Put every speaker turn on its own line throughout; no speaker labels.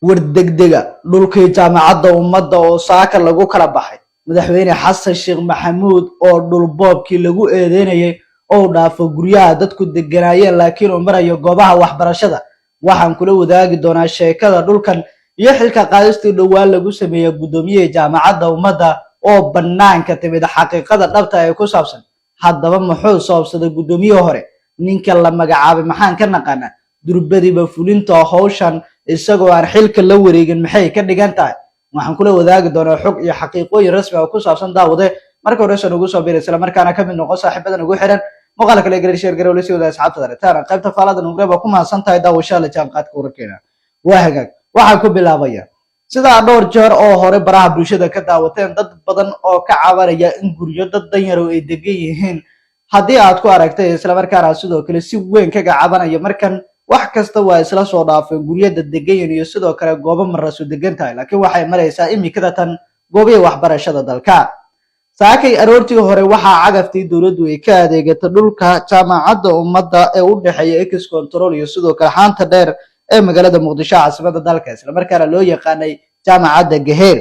War degdega dhulkii Jaamacadda Ummadda oo saaka lagu kala baxay. Madaxweyne Xasan Sheekh Maxamuud oo dhulboobkii lagu eedeynayay oo dhaafo guryaha dadku deganaayeen, laakiin uu marayo goobaha waxbarashada. Waxaan kula wadaagi doonaa sheekada dhulkan iyo xilka qaadistii dhowaan lagu sameeyey guddoomiyihii Jaamacadda Ummadda oo bannaanka timid xaqiiqada dhabta ee ku saabsan. Haddaba, muxuu sababsaday guddoomiyihii hore? Ninka la magacaabay maxaan ka naqaanaa? Durbadiiba fulinta hawshan isagoo aan xilka la wareegin maxay ka dhigan tahay? Waxaan kula wadaagi doonaa xog iyo xaqiiqooyin rasmi ah ku saabsan. Daawade, marka horeysan ugu soo biir, isla markaana ka mid noqo saaxiibadan ugu xiran muuqaalka kale. Garar, share garow, la sii wada asxaabtada aragtaana qaybta faalada nugre. Baa ku mahadsan tahay daawashaa la jaanqaadka wararkeena. Waa hagaag, waxaan ku bilaabaya sidaa dhowr jeer oo hore baraha bulshada ka daawateen dad badan oo ka cabanaya in guryo dad danyaro ay degan yihiin haddii aad ku aragtay, islamarkaana sidoo kale si weyn kaga cabanaya. Markan wax kasta waa isla soo dhaafeen, guryada degan iyo sidoo kale goobo marasu degan tahay, laakiin waxay maraysaa imikada tan goobihii waxbarashada dalka. Saakay aroortii hore waxaa cagaftii dowladdu ay ka adeegatay dhulka Jaamacadda Ummadda ee u dhexeeya Ex Control iyo sidoo kale Xaanta Dheer ee magaalada Muqdisho, caasimada dalka, islamarkaana loo yaqaanay Jaamacadda Gaheer.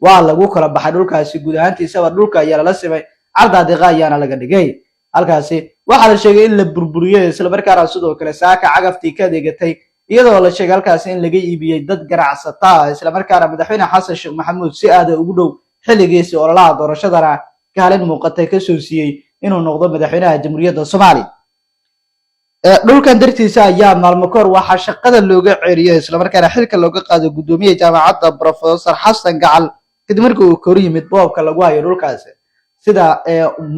Waa lagu kala baxay dhulkaasi guud ahaantiisaba. Dhulka ayaa lala simay, cardaadiqa ayaana laga dhigay. Halkaasi waxaa la sheegay in la burburiyey, islamarkaana sidoo kale saaka cagaftii ka adeegatay, iyadoo la sheegay halkaasi in laga iibiyey dad ganacsata ah, islamarkaana madaxweyne Xasan Sheekh Maxamuud si aada ugu dhow xilligiisii ololaha doorashadana kaalin muuqatay kasoo siiyey inuu noqdo madaxweynaha Jamhuuriyadda Soomaaliya. Dhulkan dartiisa ayaa maalmo kahor waxaa shaqada looga ceeriyey, islamarkaana xilka looga qaaday guddoomiyaha jaamacadda, Professor Xasan Gacal, kadib markii uu kor yimid boobka lagu hayo dhulkaasi. Sida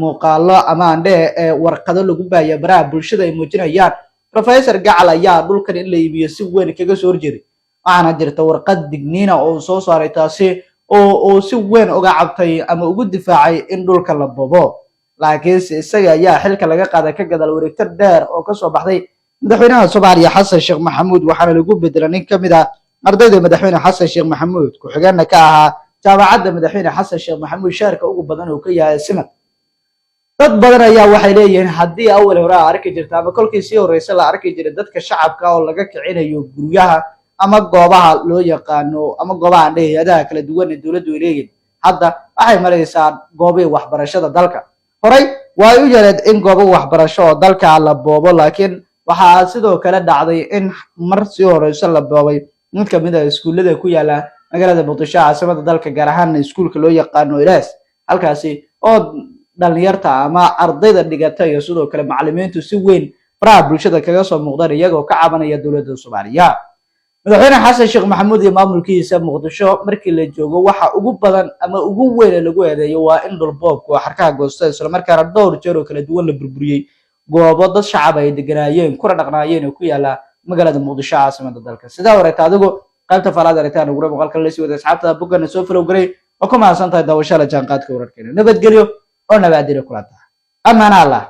muuqaalo ama andhe warqado lagu baaya baraha bulshada ay muujinayaan, Professor Gacal ayaa dhulkan in la iibiyo si weyn kaga soo horjeeday. Waxaana jirta warqad digniina oo uu soo saaray, taasi oo uu si weyn uga cabtay ama ugu difaacay in dhulka la bobo. Laakiinse isaga ayaa xilka laga qaaday ka gadaal wareegto dheer oo kasoo baxday madaxweynaha Soomaaliya Xasan Sheekh Maxamuud. Waxaana lagu bedelay nin ka mid ah ardayda madaxweyne Xasan Sheekh Maxamuud, ku-xigeenna ka ahaa jaamacadda madaxweyne Xasan Sheekh Maxamuud, shaarka ugu badan uu ka yahay Simad. Dad badan ayaa waxay leeyihiin haddii awal hore a arki jirta ama kolkii sii horeysa la arki jiray dadka shacabka oo laga kicinayo guryaha ama goobaha loo yaqaano ama goobaha aan hay-adaha kala duwan ee dowladdu ay leeyihin, hadda waxay maraysaa goobihii waxbarashada dalka. Horey waa u yareed in goobo waxbarasho oo dalka la boobo, laakiin waxaa sidoo kale dhacday in mar sii horeyso la boobay mid kamid a iskuullada ku yaala magaalada Muqdisho, caasimada dalka, gaar ahaan iskuulka loo yaqaano Ilaas, halkaasi oo dhalinyarta ama ardayda dhigata iyo sidoo kale macalimiintu si weyn baraha bulshada kaga soo muuqdaan iyagoo ka cabanaya dowladda Soomaaliya. Madaxweyne Xasan Sheekh Maxamuud iyo maamulkiisa Muqdisho markii la joogo, waxa ugu badan ama ugu weyn ee lagu eedeeyo waa in dhulboobku oo xarkaha goosta, islamarkaana dhowr jeer oo kala duwan la burburiyey goobo dad shacab ay deganaayeen kuna dhaqnaayeen oo ku yaala magaalada Muqdisho, caasimada dalka. Sidaa wareegta adigu qaybta faalaad aragtaan ugura muuqaalka la sii wada asxaabtada boggana soo follow garay. Waa ku mahadsan tahay daawashada jaanqaadka wararkeena. Nabadgelyo oo nabaadira kula tahay, amaana Allah.